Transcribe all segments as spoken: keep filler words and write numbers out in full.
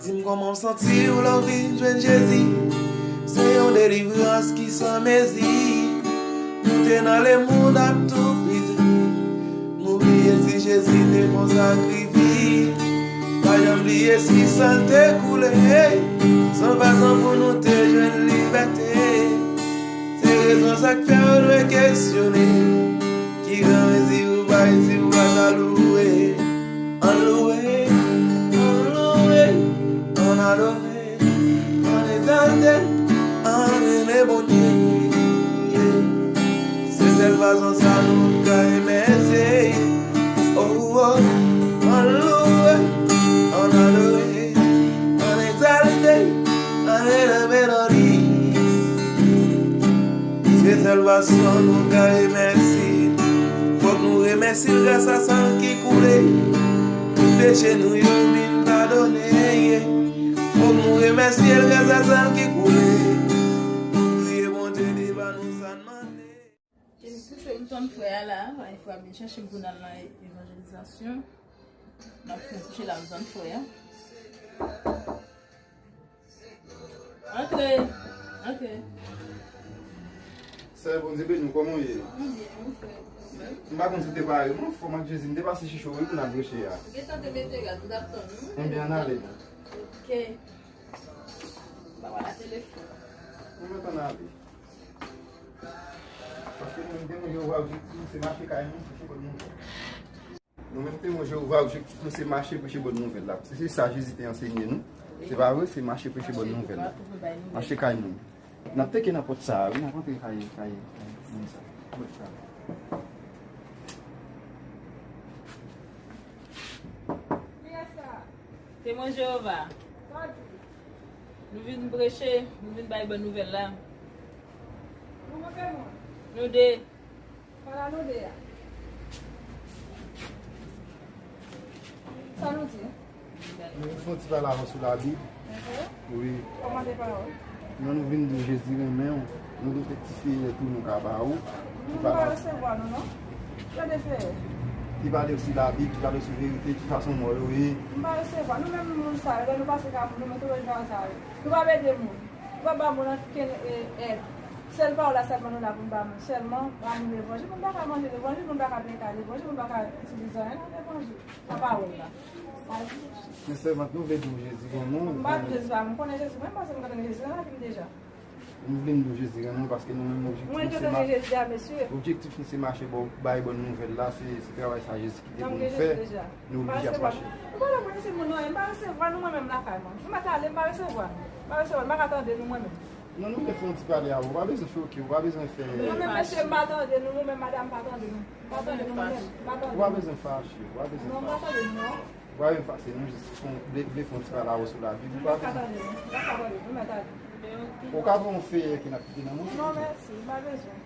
Di m kòman w santi w lè w vin jwenn Jezi. Se yon delivrans ki san mezi. Nou te nan lemonn ap tou brize. Nou bliye si Jezi te fè yon sakrifis. Pa janm bliye si san l te koule. San fason pou nou te jwenn libète. Se rezon sa k fè w dwe kesyone. Ki granmezi ou bay si w pa ta louwe. Ann louwe, ann louwe, ann adore, ann egzalte, ann rele Bondye. Se sèl fason sa nou ka remèsye. Oh, oh, ann louwe, ann adore, ann egzalte, ann rele melodi. Se sèl fason nou ka remèsye. Fòk nou remèsye l gras a san l ki koule. Tout peche nou yo vin padone. Fòk nou remèsye l gras a san l ki koule. Nou priye Bondye li ba nou sa n mande. Jennifer, se m tann frè a la, frè a vin chèche m pou n al nan evanjelizasyon. M ap fè kouche la, m tann frè a. Antre, antre. Sè Bondye beni w, kòman w ye? Mwen byen, mwen frè, kòman w ye? M pa konn si w te pare, mwen anfòm ak Jezi, m te pase chèche w wi pou n al preche a. Ou gentan te mete rad, m t ap tann ou. Ebyen, ann ale. Ok. M pa pale a telefòn. Mwen mèt ann ale. Paske nou menm te manje ou va objektif nou se mache kay nou, se bon nouvèl. Nou menm te manje ou va objektif nou se mache preche bon nouvèl la. Se, se sa Jezi te ansenye nou. Se pa vre, se mache preche bon nouvèl la. Mache kay moun. N ap teke nan pòt sa a, wi, n ap antre kay, kay, kay moun sa. Pòt sa a. Temwen Jewova, nou vin preche, nou vin bay bon nouvèl la. Nou de. Pala nou de a. Sa nou di? Nou vin fè yon ti pale avè w sou Labib. Wi. Kòmante pawòl. Non, nou vin di w Jezi renmen w. Nou gen kèk ti feyè tou nou ka ba ou. Nou pa resevwa nou, non. Gade feyè. Ki pale w sou Labib, ki pale w sou verite, ki fason mò yo ye. Nou pa resevwa. Nou menm moun sa yo, lè nou pase ka moun, nou mete yo jan sa yo. Nou pa ede moun. Nou pa ba moun ankenn, e, èd. Sèl pawòl la sèlman nou la pou n ba moun. Sèlman, ba moun levanjil. Moun pa ka manje levanjil, moun pa ka byen ka levanjil, moun pa ka itilize anyen nan levanjil. Nan pawòl la. Men sèvant nou vle di w Jezi renmen w. M pa di Jezi pa, m konnen Jezi, mwen panse m konnen Jezi nan lavi m deja. Nou vle di w Jezi renmen w paske nou menm objektif nou se ma-, Jezi a, mesye. Objektif nou se mache bò, bay bòn nouvèl la, se, se travay sa Jezi kite pou nou fè. Nou oblije ap mache. Ou pa la pou di moun anyen, m pa resevwa nou mwen menm lakay mwen. M mèt ale, m pa resevwa nou. M pa resevwa nou, m pa ka tande nou mwen menm. Non, nou vle fè yon ti pale avè w. Ou pa bezwen choke, ou pa bezwen fè. Mwen menm mesye, m pa tande nou, nou menm madam pa tande nou. M pa tande nou mwen menm, m pa tande nou. Ou pa bezwen fache, ou pa bezwen fache. Non, m pa tande nou non. Ou pa bezwen fache, nou jis fè yon, vle, vle fè yon ti pale avè w sou Labib. Ou pa bezwen. M pa tande nou, m pa tande nou, m mèt ale. Ou ka pran yon feyè ki n ap kite nan men. Non, mèsi, m pa bezwen.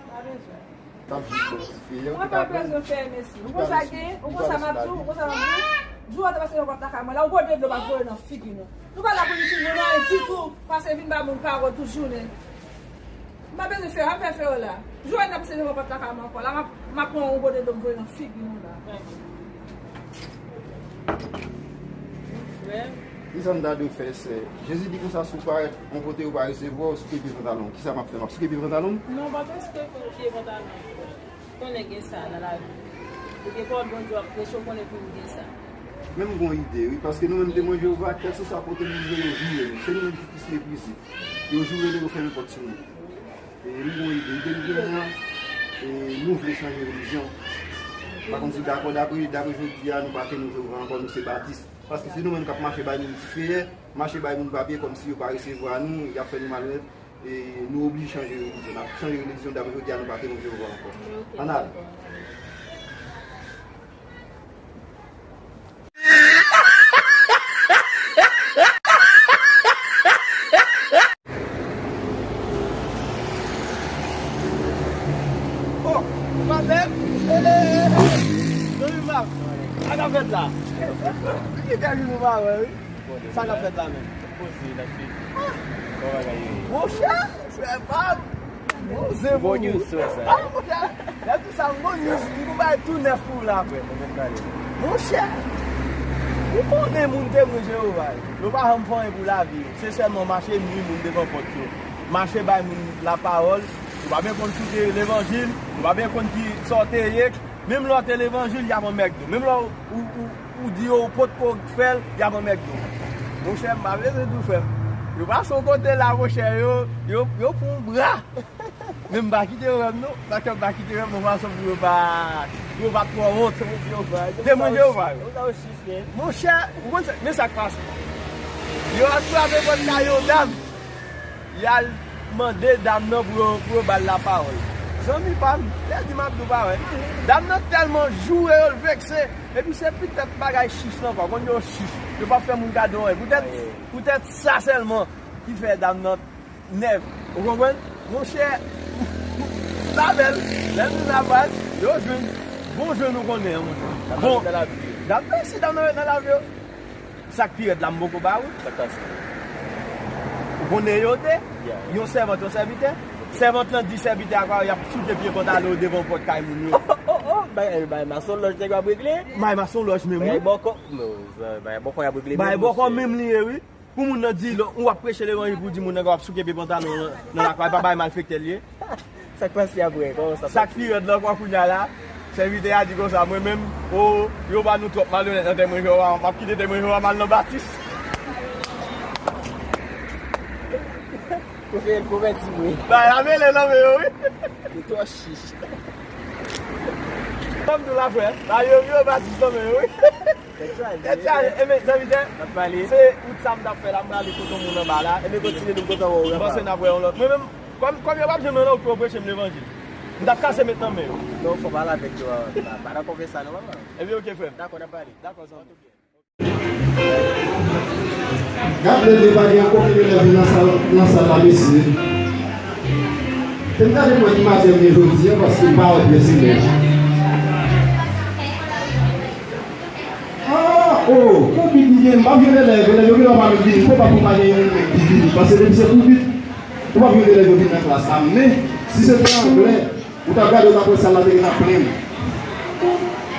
Pa bezwen. T ap jis bon ti feyè. Mwen pa bezwen fè, mèsi. Ou konn sa gen, ou konn sa m ap di w, ou konn sa m ap di w. Jou a te pase yon pòt lakay mwen la, ou gode dlo m ap voye nan figi nou. Nou pa la pou nou di moun anyen ditou, pase vin ba moun pawòl tout jounen. M pa bezwen fè, m ap fè fè yo la. Jou a te pase yon pòt lakay mwen ankò la, m ap, m ap pran yon gode dlo m voye nan figi nou la. Frè. Kisa m ta dwe fè, sè? Jezi di konsa, si w parèt yon kote yo pa resevwa w, souke pye pantalon w. Kisa m ap fè? M ap souke pye pantalon m? Non, pa souke pye pantalon w. Konnen gen sa nan lavi. Ou gen pawòl Bondye w ap preche, ou konnen pou gen sa. Men m gon ide, wi, paske nou menm Temwen Jewova, kèlkeswa kote nou rive, yo joure nou. Se nou menm ki plis meprize. Yo joure nou, yo fèmen pòt sou nou. E m gon ide, ide m genyen an, e nou vle chanje relijyon. Pa konn si w dakò, dapre, dapre jodi a, nou pa Temwen Jewova ankò, nou se batis. Paske se nou menm k ap mache bay moun ti feyè, mache bay moun papye kòmsi yo pa resevwa nou, y ap fè nou malonèt, e nou oblije chanje relijyon. N ap chanje relijyon, dapre jodi a, nou pa Temwen Jewova ankò. Ann ale. Oh, maten. Hey, hey, hey, hey. Zanmi m la. Sa k ap fèt la? Ki te jou nou pa wè, wi. Sa k ap fèt la menm? Poze, n ap viv. Kòman bagay yo ye? Monchè, frè pa m. Bon, se bon news, frè sa. Ah, monchè, lè tou sa, bon news, li gon bagay tou nèf pou ou la, frè. Monchè. Ou konnen moun Temwen Jewova yo, yo pa janm fè anyen pou lavi yo. Se sèlman mache nui moun devan pòt yo. Mache bay moun lapawòl. Yo pa byen konn ki levanjil, yo pa byen konn ki sa w te ye. Menm lè w te levanjil, y ap anmègde w. Menm lè w, ou, ou, ou di yo ou potko fè l, y ap anmègde w. Monchè, m pa bezwen di w, frè m. Yo pase yon kote la, monchè, yo, yo, yo pran yon bra. Men m pa kite yo wè m non. Paske m pa kite yo wè m yon fason pou yo pa, pou yo pa twò wont. Temwen Jewova yo. Monchè, ou konn sa, men sa k pase. Yo al frape pòt kay yon dam. Y al mande dam nan pou yo, pou yo ba l lapawòl. Zanmi pa m, lè di m ap di w pa wè. Dam nan tèlman joure yo, l vekse. Epi se poutèt bagay chich lan ankò. Konn yo chich. Yo p ap fè moun kado anyen. Poutèt, poutèt sa sèlman ki fè dam nan nève. Ou konprann? Monchè, sa bèl. Lè nou nan baz, yo jwenn. Bon jwenn ou konnen an, monchè. Bon, dam nan, si dam nan ret nan lavi yo, sa k pi rèd la, m poko ba ou. Sa k pase? Ou konnen yo de, yon sèvant, yon sèvitè. Sèvant lan di sèvitè a, y ap souke pye pantalon yo devan pòt kay moun yo. Oh, oh, oh, bagay, bagay masonlòj nèg yo ap regle. Bagay masonlòj menm, wi. Bagay bòkò, bagay bòkò y ap regle menm, monchè. Bagay bòkò menm li ye, wi. Pou moun nan di, lè w ap preche levanjil pou di moun nan w ap souke pye pantalon nan, nan lakay, pa bay malfektè l ye. Sa k pase apre? Kòman sa pase? Sa k pi rèd la ankò kounye a la, sèvitè a di konsa, mwen menm, o, yo ba nou twòp malyonèt nan Temwen Jewova, m ap kite Temwen Jewova m al nan batis. Prefere l konvèti vre. Bay la mele nan men yo, wi. Li twò chich. Kòm di w la, frè, bay yo, yo batis nan men yo, wi. Tèt chaje. Tèt chaje. E men, zanmi, se wout sa m t ap fè la, m prale kote yon moun anba la. E men kontinye, nou kontan wè w anba. M panse n ap wè yon lòt. Mwen menm, kòm, kòm yo p ap janm nan wout pou yo preche m levanjil, m t ap kase met nan men yo. Non, fò pale avèk yo, pa, pa nan konfyans sa non, papa. Ebyen, oke, frè m. Dakò, n ap pale. Dakò, zanmi. Gad lè pa gen okenn elèv nan sal, nan sal la, mesye. Te m gade mwen ki maten m ye jodi a, paske m pa wè pyès elèv. Ah, oh, pou bit m gen, m pa vin elèv, elèv yo genlè pa menm vini, fò pa pou pa gen yon nèg ki vini, paske depi se pou bit, ou pa vin elèv yo vin nan klas la, men, si se te anglè, ou t ap gade, ou t ap wè sal la te gentan plen.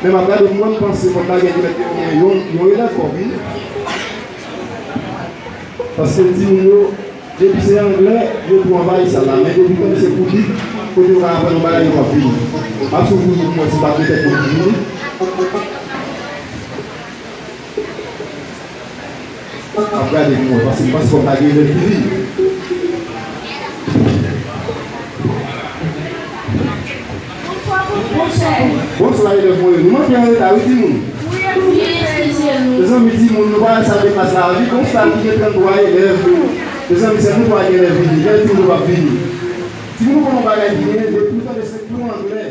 Men m ap gade, mwen, m panse fòk ta gen mèt gen omwen yon, yon elèv fò vini. Paske timoun yo, depi se anglè, yo tou anvayi sal la. Men depi kòm se pou lit, kote yo ka aprann yon bagay, yo p ap vini. M ap sou pou lit, mwen, si pa gen tèt moun ki vini. Ap gade pou mwen, paske m panse fòk ta gen elèv ki vini. Bonswa, elèv mwen yo. Nou manke anreta, wi, timoun. Mezanmi, timoun, nou pa wè sal de klas la vide, yon sal ki gen tranntwa elèv. Mezanmi, sèl nou twa ki gen lè vini. Gen timoun nou p ap vini. Timoun, nou konnen yon bagay ki genyen, depi w tande se kou anglè.